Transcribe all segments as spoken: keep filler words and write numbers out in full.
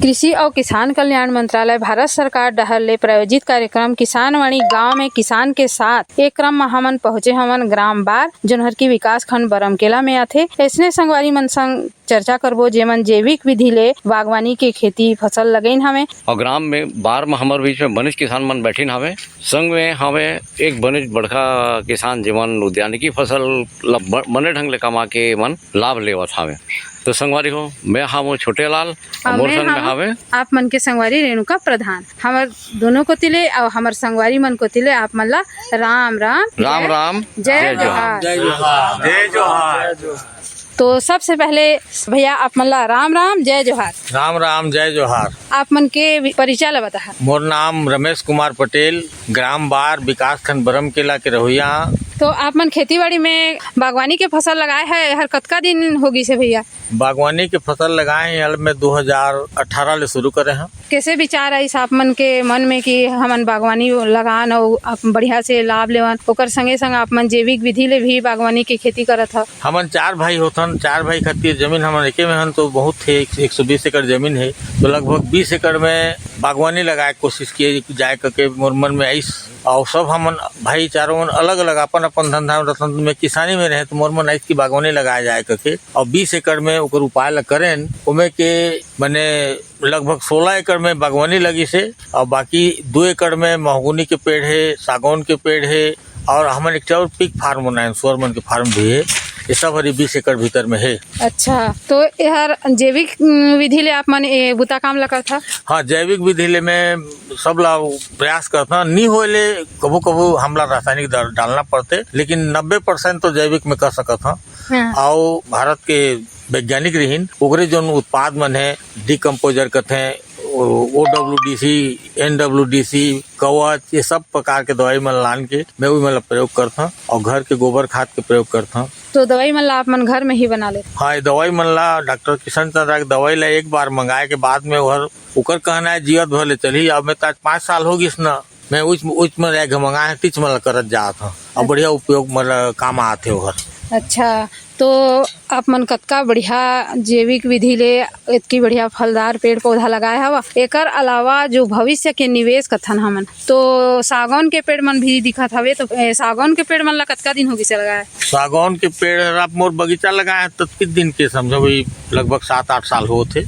कृषि अउ किसान कल्याण मंत्रालय भारत सरकार डहर ले प्रायोजित कार्यक्रम किसानवाणी गांव में किसान के साथ, ए क्रम म हमन पहुंचे हवन ग्राम बार, जोनहर की विकास खंड बरमकेला में आथे। अइसने संगवारी मन संग चर्चा करबो, जेमन जैविक विधि ले बागवानी के खेती फसल लगइन हवे। अउ ग्राम में बार म हमर बीच में बनेच किसान मन बैठिन हवे। संग में हवे एक बनेच बड़का किसान, जेमन उद्यानिकी फसल ल ब-, बने ढंग ले कमा के मन लाभ लेवत हवे। तो संगवारी हो, मैं हावों छोटे लाल, अउ अउ मोर मैं संग में हावों हवे आप मन के संगवारी रेणुका प्रधान। हमर दोनों कोति ले अउ हमर संगवारी मन कोति ले आप मन ला राम राम, राम जय, राम, जय जय जोहार। जोहार। जय जोहार। जय जोहार। तो सबसे पहले भैया आप मन ला राम राम, जय जोहार। राम राम, जय जोहार। आप मन के वि-, परिचय ला बताहा। मोर नाम रमेश कुमार पटेल, ग्राम बार, विकासखंड बरमकेला के रहुइया। तो आप मन खेती बाड़ी में बागवानी के फसल लगाए है, हर कतका दिन हो गिस हे भैया? बागवानी के फसल लगाए हैं, एला मैं दो हज़ार अठारह ले शुरू करे हंव। कैसे विचार आइस आप मन के मन में कि हमन बागवानी लगान अउ आप बढ़िया से लाभ लेवन, ओकर संगे संग आप मन जैविक विधि ले भी बागवानी के खेती करत हव? हमन चार भाई होथन, चार भाई खातिर जमीन हमन एके में हन, तो बहुत हे, एक सौ बीस एकड़ जमीन हे, तो लगभग बीस एकड़ में बागवानी लगाए के कोशिश किए जाए करके मोर मन में आइस। अउ सब हमन भाई चारों मन अलग-अलग अपन-अपन धंधा में रथन, तो मैं किसानी में रहे, तो मोर मन आइस कि बागवानी लगाए जाए करके, अउ बीस एकड़ में ओकर उपाय ल करेन, ओमे के मने लगभग सोलह एकड़ में बागवानी लगिस हे, अउ बाकी दो एकड़ में महोगनी के पेड़ हे, सागौन के पेड़ हे, अउ हमन एक ठो अउ pig farm बनाएन, सुअर मन के farm भी हे। ये सब हरी बीस एकड़ भीतर में हे। अच्छा, तो एहर जैविक, उम, विधि ले आप मन ए बुता काम ल करथा? हाँ, जैविक विधि ले मैं सब ला प्रयास करथा। नी होए ले कभू-कभू हमला रासायनिक डाल-, डालना पड़थे, लेकिन नब्बे percent तो जैविक में कर सकत हंव। हाँ। अउ भारत के वैज्ञानिक रहिन, ओकरे जोन उत्पाद मन हे, decomposer कथे, ओ-, OWDC, NWDC, कवच, ये सब प्रकार के दवाई मन लान के मैं ओही मन ला प्रयोग करथंव अउ घर के गोबर खाद के प्रयोग करथंव। तो दवाई मन ला आप मन घर में ही बना लेथव? हाँ, ये दवाई मन ला डॉक्टर किशन चंद्रा के दवाई ला एक बार मंगाए के बाद में ओहर, ओकर कहना हे जियत भर ले चलही। अब मैं तो आज पाँच साल हो गिस ना, मैं उच, उच में रह के मंगाए हंव, तीच मन ला करत जात हंव। अउ बढ़िया उपयोग मन ला काम आथे ओहर। अच्छा, तो आप मन कतका बढ़िया जैविक विधि ले एतकी बढ़िया फलदार पेड़ पौधा लगाए हव। एकर अलावा जो भविष्य के निवेश कथन हमन, तो सागौन के पेड़ मन भी दिखत हवे, तो, ए, सागौन के पेड़ मन ला कतका दिन हो गिस हे लगाए? सागौन के पेड़ हर आप मोर बगीचा लगाए हव, ततकिच दिन के समझो भाई, लगभग सात आठ साल होत हे।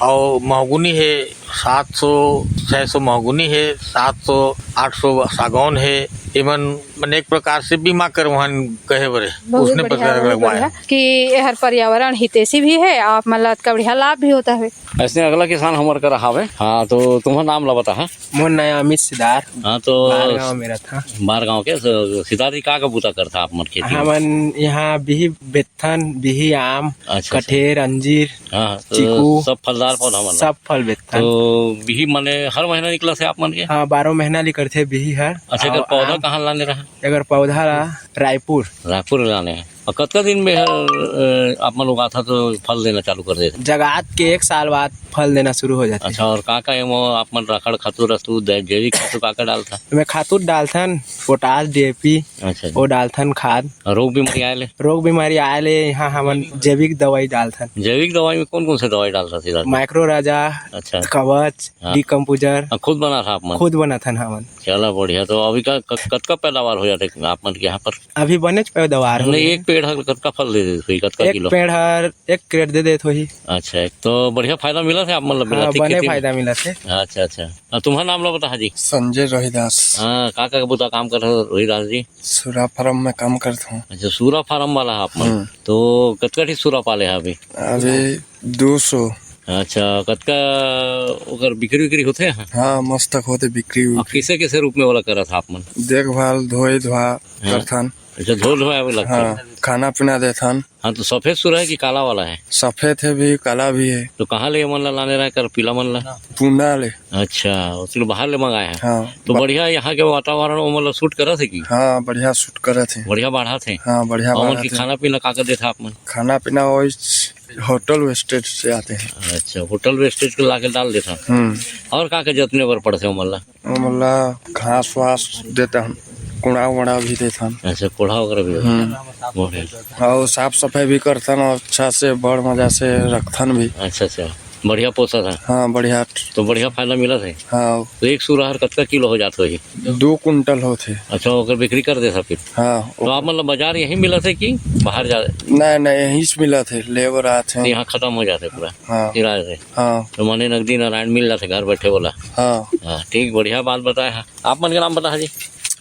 अउ महोगनी हे, सात सौ, छह सौ महोगनी हे, सात सौ, आठ सौ सागौन हे। एमन, मन एक प्रकार से बीमा करवान कहे बरे, बहुत उसने बढ़िया, प्रकार बहुत लगवाए बढ़िया हंव। कि एहर पर्यावरण हितैषी भी हे, आप मन ला अतका बढ़िया लाभ भी होत हवे। अइसने अगला किसान हमर करा हावे। हाँ, तो तुम्हर नाम ला बताहा। मोर नाम अमित सिदार। हाँ, तो बार गांव में रथंव। बार गांव के, तो सिदार जी का का बूता करथा आप मन खेती में? हमन यहाँ बिही बेथन, बिही आम, अच्छा, अच्छा। कठेर, अंजीर, हाँ, तो चीकू, सब फलदार पौधा मन ला? सब फल बेथन। तो बिही माने हर महीना निकलथे आप मन के? हाँ, बारह महीना निकलथे बिही हर। अच्छा, एकर अउ पौधा आम, कहाँ लाने रहा? एकर पौधा ला रायपुर। रायपुर लाने हे। अउ कतका दिन में हर, अ, आप मन उगाथा तो फल देना चालू कर देथे? जगात के एक साल बाद फल देना शुरू हो जाथे। अच्छा, अउ का का एमा आप मन राखड़ खातू रसतू, जैविक खातू का का डालथा? एमे खातू डालथन, पोटाश, DAP, अच्छा। वो डालथन खाद। रोग बीमारी आए ले? रोग बीमारी आए ले यहाँ हमन जैविक दवाई डालथन। जैविक दवाई में कौन कौन से दवाई डालथा सीधा? माइक्रो राजा, अच्छा। कवच, हाँ। Decomposer। हाँ, खुद बनाथा आप मन? खुद बनाथन हमन। चला बढ़िया। तो अभी का, क-, कतका पैदावार हो जाथे आप मन के यहाँ पर? अभी बनेच पैदावार हो नहीं, जाथे। एक पेड़ हर कतका फल दे देथे, कतका एक किलो? पेड़ हर एक crate दे देत होही। अच्छा, एक तो बढ़िया फायदा मिलत हे आप मन ला, हाँ, मिलत हे बने खेती में? फायदा मिलत हे। अच्छा, अच्छा। अउ तुम्हर नाम ला बताहा जी। संजय रोहिदास। हाँ, का, का बुता काम करत हो रोहिदास जी? सूरा farm में काम करत हंव। अच्छा, सूरा farm वाला आप मन। हम्म। तो कतका ठी सूरा पाले हा अभी? अभी दो सौ। अच्छा, कतका ओकर बिक्री, बिक्री होथे? हाँ, मस्त तक होथे बिक्री, अउ बिक्री। किसे, किसे रूप में वाला करत हा आप मन? देखभाल, धोए, धोआ हाँ। करथन। अच्छा, धोए, धोए आवे लगथे। हाँ, खाना पीना देथन। हाँ, तो सफेद सूरा हे कि काला वाला हे? सफेद हे भी, काला भी हे। तो कहाँ ले ये मन ला लाने रहा कर, पीला मन ला? पुना ले। अच्छा, वो चलो बाहर ले मंगाए हे। हाँ। तो ब- बढ़िया यहाँ के वातावरण वो मन ला suit करत हे कि? हाँ, बढ़िया suit करत हे। बढ़िया बढ़त हे? हाँ, बढ़िया बढ़त हे। खाना पीना का का देथा आप मन? खाना पीना वही hotel wastage से आथे। अच्छा, hotel wastage के लाके डाल देथा। हम्म। अउ का का जतने बर पड़थे वो मन ला? ओमन ला घास वास देथन, कोड़ा वोड़ा भी देथन। अच्छा, कोड़ा वगैरह भी होथे। हम्म। बढ़िया। अउ साफ सफाई भी करथन अउ अच्छा से बड़ मजा से रखथन भी। अच्छा, अच्छा। बढ़िया पोसत हे। हाँ, बढ़िया। तो बढ़िया फायदा मिलत हे। हाँ। तो एक सू रहर कतका किलो हो जात होही? दो कुंटल होत हे। अच्छा, ओकर बिक्री कर देथा फिर? हाँ। तो आप मन ला बाजार यही मिलत हे कि बाहर जा? नहीं, नहीं, यहीं से मिलत हे, लेबर आत हे। यहाँ खत्म हो जाथे पूरा? हाँ। फिर आथे? हाँ। तो माने नगदी नारायण मिल जाथे घर बैठे वाला? हाँ। हाँ, ठीक, बढ़िया बात बताए हे। आप मन के नाम बताहा जी?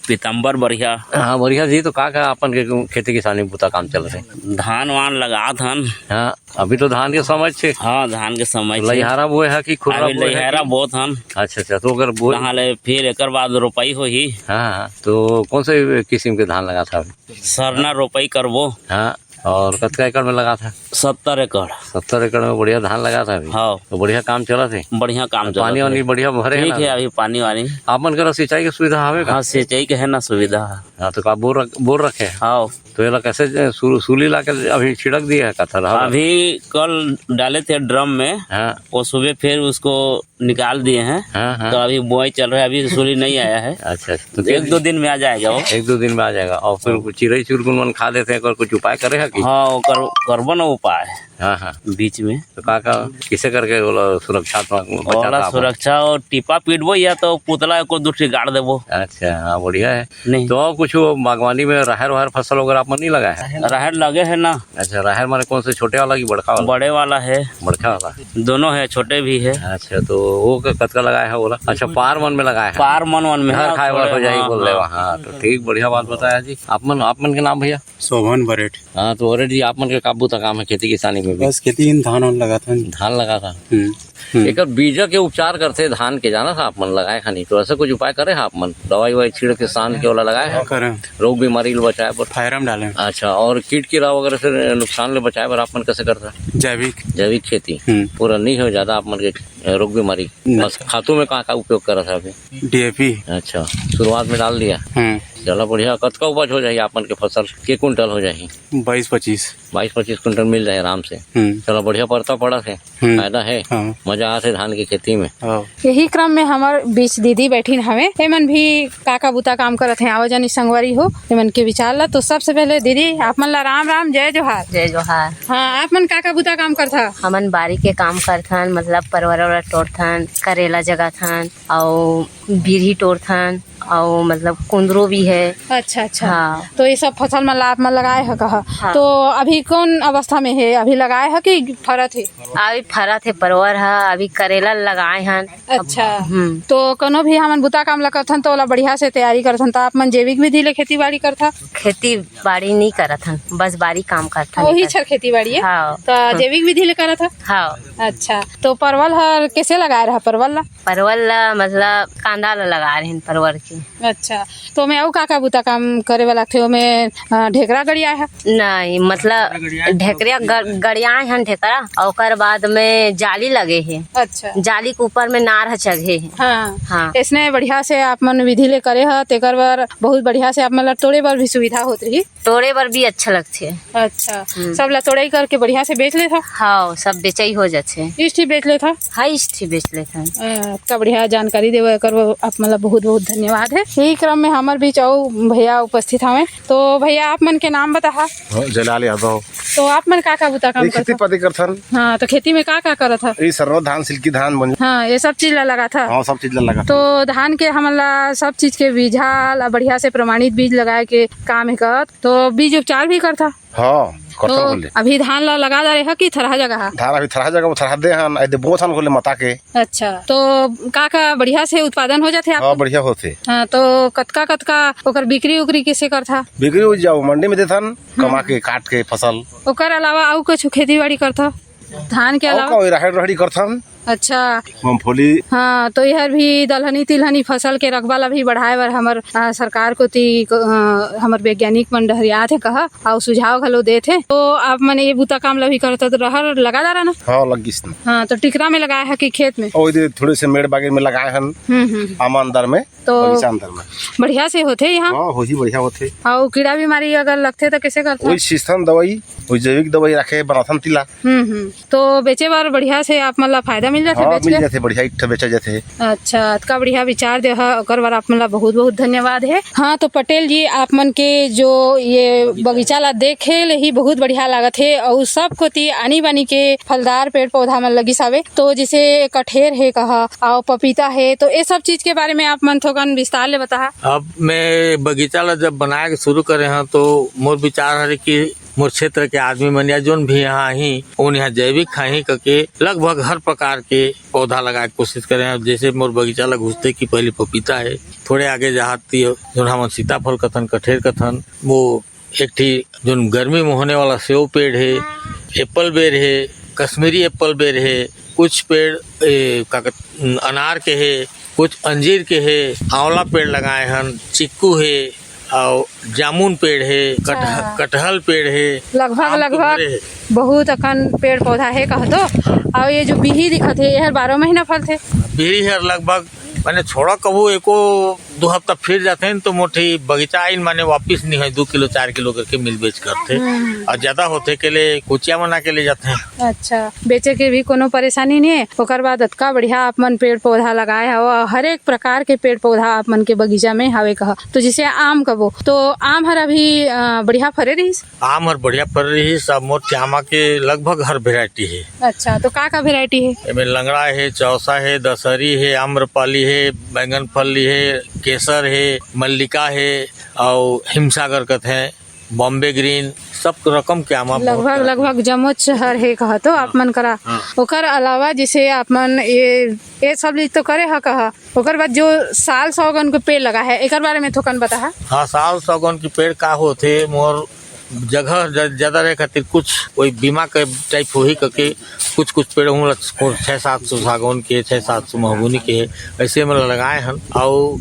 पीताम्बर बरिहा। हाँ, बरिहा जी, तो का, का अपन के खेती किसानी बुता काम चलत हे? धान वान लगात हन। हाँ, अभी तो धान के समय छे। हाँ, धान के समय तो छे। लइहारा बोए हे कि खुर्रा अभी बोए हे लइहारा कि? बोत हन। अच्छा, अच्छा, तो अगर बोए कहाँ ले, फिर एकर बाद रोपाई होही। हाँ, हाँ, तो कौन से किस्म के धान लगाथा? सरना रोपाई करबो। हाँ, और कतका एकड़ में लगाथा? सत्तर एकड़। सत्तर एकड़ में बढ़िया धान लगाथा अभी? हाँ। तो बढ़िया काम चलत हे? बढ़िया काम चलत हे। पानी वानी बढ़िया भरे हे ठीक ना? हे, अभी पानी वानी। आप मन करा सिंचाई के सुविधा हवे का? हाँ, सिंचाई के हे ना सुविधा। हाँ, तो का बोर रख-, बोर रखे हे? हाँ। तो एला कैसे ज-, सु-, सूली ला के अभी छिड़क दिए हे का थरहा? अभी कल डाले थे ड्रम में, हाँ। वो सुबह फिर उसको निकाल दिए हैं। हाँ, हाँ। तो अभी बुआई चल रहा है, अभी सूली नहीं आया है। अच्छा, अच्छा। तो एक दो दिन में आ जाएगा वो। एक दो दिन में आ जाएगा। और फिर हाँ। चिरई चुरगुन मन खा लेथे, अगर कुछ उपाय करे हे कि? हाँ, वो कर-, करबो ना उपाय। हाँ, हाँ। बीच में। तो का, का, किसे करके ओला सुरक्षात्मक बचाता ओला आप? सुरक्षा और टीपा पीटबो या तो पुतला को दू ठी गाड़ देबो। अच्छा, हाँ, बढ़िया हे। नहीं। तो और कुछ वो बागवानी में राहेर वाहेर फसल वगैरह आप मन नहीं लगाए हे? राहेर लगे हे ना। अच्छा, राहेर माने कौन से, छोटे वाला कि बड़का वाला? बड़े वाला हे। बड़का वाला? दोनों हे, छोटे भी हे। अच्छा, तो वो क-, कतका लगाए हे ओला? अच्छा, पार मन में लगाए हे? पार मन, मन में, घर हाँ, खाए बर थोड़े, हो जाही हाँ, बोल रहे हाँ। हो। हाँ, तो ठीक, बढ़िया बात बताया जी। आप मन, आप मन के नाम भैया? शोभन बरेठ। हाँ, तो बरेठ जी, आप मन के का बुता काम हे खेती किसानी में भी? बस खेती में धान वान लगाथन। धान लगाथा? हम्म। हम्म। एकर बीजा के उपचार करथे धान के, जाना था आप मन लगाए खानी, तो ऐसा कुछ उपाय करे हे आप मन? दवाई ववाई छिड़ के सान के ओला लगाए हे? हाँ, करे। रोग बीमारी ले बचाए बर? फायरम डाले। अच्छा, और कीट कीड़ा वगैरह से नुकसान ले बचाए बर आप मन कैसे करथा? जैविक। जैविक खेती। हम्म। पूरा नहीं हो ज्यादा आप मन के, अ, रोग बीमारी? नहीं। बस खातू में का का उपयोग करथा अभी? डीएपी। अच्छा, शुरुआत में डाल दिया। हम्म। चला बढ़िया, कतका उपज हो जाही आप मन के फसल? के कुंटल हो जाही? बाईस पच्चीस। बाईस पच्चीस कुंटल मिल जाही आराम से। हम्म। चला बढ़िया परता पड़त हे। हम्म। फायदा हे। हाँ। मजा आथे धान के खेती में। हाँ। यही क्रम में हमर बीच दीदी बैठिन हवे, एमन भी का का बुता काम करत हे, आवा जानी संगवारी हो, एमन के विचार ला। तो सबसे पहले दीदी, आप मन ला राम राम, जय जोहार। जय जोहार। हाँ, आप मन का का बुता काम करथा? हमन बारी के काम करथन, मतलब परवल वरवल टोरथन, करेला जगाथन, अउ बिरही टोरथन, अउ मतलब कुंदरू भी हे। अच्छा, अच्छा। हाँ। तो ये सब फसल मन ला आप मन लगाए ह कहा? हाँ। तो अभी कौन अवस्था में हे? अभी लगाए ह कि फरत हे? अभी फरत हे परवल ह, अभी करेला लगाए हन। अच्छा। हम्म। तो कोनो भी हमन बुता काम ला करथन तो ओला बढ़िया से तैयारी करथन, तो आप मन जैविक विधि ले खेती बाड़ी करथा? खेती बाड़ी नहीं करत हन, बस बारी काम करथन वही एकर। छर खेती बाड़ी हे? हाँ। तो हम्म। जैविक विधि ले करत ह? हाँ। अच्छा, तो परवल हर कैसे लगाए रहा परवल ला? परवल ला, मतलब, कांदा ला लगा रहे हैं परवल के। अच्छा, तो ओमे अउ का का बुता काम करे वाला थे? ओमे, अ, ढेकरा गड़िया हे? नहीं, मतलब, ढेकरा गड़-, गड़ियाए हन ढेकरा, और ओकर बाद में जाली लगे हे। अच्छा। जाली के ऊपर में नार ह चघे हे। हाँ। हाँ। इसने बढ़िया से आप मन विधि ले करे ह, तेकर बर बहुत बढ़िया से आप मन ला तोड़े बर भी सुविधा होत रही। तोड़े बर भी अच्छा लगथे। अच्छा, हम्म। सब ला तोड़ाई करके बढ़िया से बेच लेथा? हाँ, सब बेचई हो जाथे। इस ठी बेच लेथा? हाँ, इस ठी बेच लेथा। अ, अतका बढ़िया जानकारी देवे कर वो आप मन ला बहुत बहुत धन्यवाद हे। यही क्रम में हमर बीच अउ भैया उपस्थित हवे, तो भैया आप मन के नाम बताहा। हाँ, जयलाल यादव। तो आप मन का का बुता काम ये खेती करथा? पाती करथन। हाँ, तो खेती में का का करत हा? ये सरना धान, सिल्की धान बन- हाँ, ये सब चीज ला लगाथा? हाँ, सब चीज ला लगाथा। तो धान के हमन ला सब चीज के बीजहा ला बढ़िया से प्रमाणित बीज लगाए के काम हे करत, तो बीज उपचार भी करथा? हाँ, करथन तो बोले। अभी धान ला लगा डारे हा कि थरहा जगह हा? धान अभी थरहा जगह, वो थरहा दे हन, अदे बोथन बोले मता के। अच्छा, तो का का बढ़िया से उत्पादन हो जाथे आप? हाँ, बढ़िया होथे। हाँ, तो कतका कतका ओकर बिक्री उक्री किसे करथा? बिक्री हो जाओ, मंडी में देथन, हम्म। कमा के, काट के फसल। ओकर अलावा अउ कुछ खेती बाड़ी करथा? धान के अउ अलावा? का, राहेड़ रहड़ी करथन। अच्छा। मूंगफली। हाँ, तो एहर भी दलहनी तिलहनी फसल के रकबा ला भी बढ़ाए बर हमर, आ, सरकार कोति, आ, हमर वैज्ञानिक मन डहरियात हे कहा, अउ सुझाव घलो देत हे। तो आप मन ये बुता काम ला भी करत हो, तो रहर लगा डारा ना? हाँ, लग गिस ना। हाँ, तो टिकरा में लगाए हा कि खेत में? ओ, इधर थोड़े से मेड़ बागे में लगाए हन, हम्म, हम्म। आमा अंदर में। तो बगीचा अंदर में। बढ़िया से होथे यहाँ? हाँ, होही बढ़िया होथे। अउ कीड़ा बीमारी अगर लगथे तो कैसे करथन? वही सिस्टम दवाई, वही जैविक दवाई रखे बनाथन तिला। हम्म, हम्म। तो बेचे बर बढ़िया से आप मन ला फायदा मिल जाथे हाँ, बेच मिल के? जाथे, बढ़िया एक ठो बेचा जाथे। अच्छा, अतका बढ़िया विचार दे ह, ओकर बर आप मन ला बहुत बहुत धन्यवाद हे। हाँ, तो पटेल जी, आप मन के जो ये बगीचा ला देखे ले ही बहुत बढ़िया लागत हे, अउ सब कोती आनी बानी के फलदार पेड़ पौधा मन लगिस हावे। तो जैसे कठेर हे कहा, अउ पपीता हे, तो ये सब चीज के बारे में आप मन थोकन विस्तार ले बताहा। अब मैं बगीचा ला जब बनाए के शुरू करे हंव, तो मोर विचार हरे कि मोर क्षेत्र के आदमी मन या जोन भी यहाँ आही, उन यहाँ जैविक खाही करके लगभग हर प्रकार के पौधा लगाए के कोशिश करे हंव। जैसे मोर बगीचा ला घुसते कि पहली पपीता हे, थोड़े आगे जाहत ती जोन हमन सीताफल कथन, कठेर कथन, वो एक ठी जोन गर्मी में होने वाला सेव पेड़ हे, एप्पल बेर हे, कश्मीरी एप्पल बेर हे, कुछ पेड़ ए, का कहत, अनार के हे, कुछ अंजीर के हे, आंवला पेड़ लगाए हन, चिक्कू हे, अउ जामुन पेड़ हे, कटह-, अच्छा। कटहल पेड़ हे, लगभग, आम के लगभग भरे हे। बहुत अकन पेड़ पौधा हे कह तो। अउ ये जो बिही दिखत हे, एहर बारह महीना फलथे। बिही हर लगभग, माने छोड़ा कभू एको दो हफ्ता फिर जाथे न, तो मोर ठी बगीचा आइन माने वापिस नहीं होय, दो किलो, चार किलो करके मिल बेच करथे। हम्म। अउ ज्यादा होथे के ले कुचिया बना के ले जाथे। अच्छा, बेचे के भी कोनो परेशानी नहीं हे। ओकर बाद अतका बढ़िया आप मन पेड़ पौधा लगाए हव, अउ हर एक प्रकार के पेड़ पौधा आप मन के बगीचा में हवे कह। तो जैसे आम कबो, तो आम हर अभी, अ, बढ़िया फरे रहिस? आम हर बढ़िया फरे रहिस, अब मोर ठी आमा के लगभग हर variety हे। अच्छा, तो का का variety हे? एमे लंगड़ा हे, चौसा हे, दशहरी हे, आम्रपाली हे, बैंगन फली हे, केसर हे, मल्लिका हे, अउ हिमसागर कथे, बॉम्बे ग्रीन, सब रकम के आमा बहुत लगभग, तरह के। लगभग जम्मो शहर हे कहा तो आप मन करा। हाँ। ओकर अलावा जैसे आप मन ये, ये सब चीज तो करे ह कहा, ओकर बाद जो साल सौगन के पेड़ लगा है, एकर बारे में थोकन बताहा। हाँ, साल सौगन के पेड़ का होथे, मोर जगह ज-, ज्यादा रहे खातिर कुछ कोई बीमा के type होही करके कुछ, कुछ पेड़ हूँ ल-, को-, छह सात सौ सागौन के, छह सात सौ महोगनी के, ऐसे में लगाए हन। अउ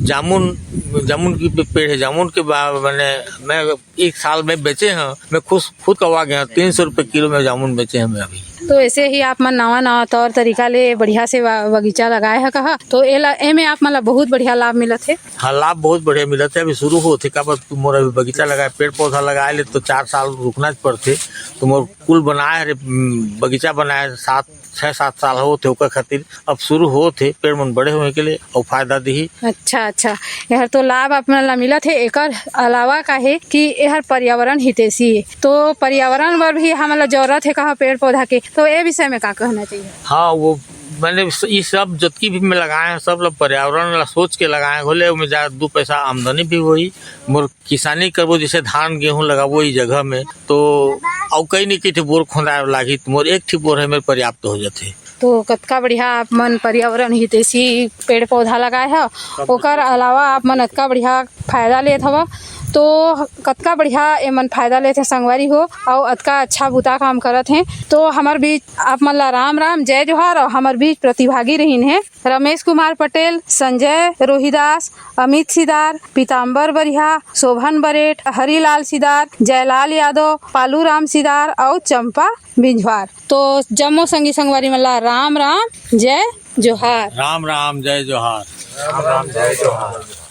जामुन, जामुन की पे-, पेड़ है, जामुन के बा-, मैंने, मैं एक साल में बेचे हैं, मैं खुश, खुद कवा गया, तीन सौ रुपए किलो में जामुन बेचे हैं मैं अभी। तो ऐसे ही आप मन नवा नवा तौर तरीका ले बढ़िया से बा-, बगीचा लगाए है कहा, तो एला, एमे आप मन ला बहुत बढ़िया लाभ मिलत है। हाँ, लाभ बहुत बढ़िया मिलत है। अभी शुरू होत हे, काबर मोर अभी बगीचा लगाए, पेड़ पौधा लगाए ले तो चार साल रुकना पड़थे। तो मोर कुल बनाए हरे, उम, बगीचा बनाए सात, छह सात साल होत हे, ओकर खातिर अब शुरू होत हे, पेड़ मन बड़े होए के लिए अउ फायदा दिही। अच्छा, अच्छा, एहर तो लाभ आप मन ला मिलत हे। एकर अलावा का हे कि एहर पर्यावरण हितैषी हे, तो पर्यावरण बर भी हमन ला जरूरत हे कहा पेड़ पौधा के, तो ए विषय में का कहना चाहिए? हाँ, वो मैंने स-, ये सब जतकी भी मैं लगाए हैं, सब लोग पर्यावरण ला सोच के लगाए हैं। भले ओमे जा दू पैसा आमदनी भी होई, मोर किसानी करबो, जैसे धान गेहूं लगाबो ई जगह में, तो अउ कई नहीं कई ठे बोर खोदाए लागही, तो मोर एक ठे बोर है, मेरे पर्याप्त हो जाथे। तो कतका बढ़िया आप मन पर्यावरण हितैषी पेड़ पौधा लगाए हव, ओकर अलावा आप मन अतका बढ़िया फायदा लेत हव, तो कतका बढ़िया एमन फायदा लेथे संगवारी हो, अउ अतका अच्छा बुता काम करत हे। तो हमर बीच आप मन ला राम राम, जय जोहार, अउ हमर बीच प्रतिभागी रहिन हे रमेश कुमार पटेल, संजय रोहिदास, अमित सिदार, पीताम्बर बरिहा, शोभन बरेठ, हरिलाल सिदार, जयलाल यादव, पालू राम सिदार अउ चंपा बिंझवार। तो जम्मो संगी संगवारी मन ला राम राम, जय जोहार। राम राम, जय जोहार। राम राम, जय जोहार।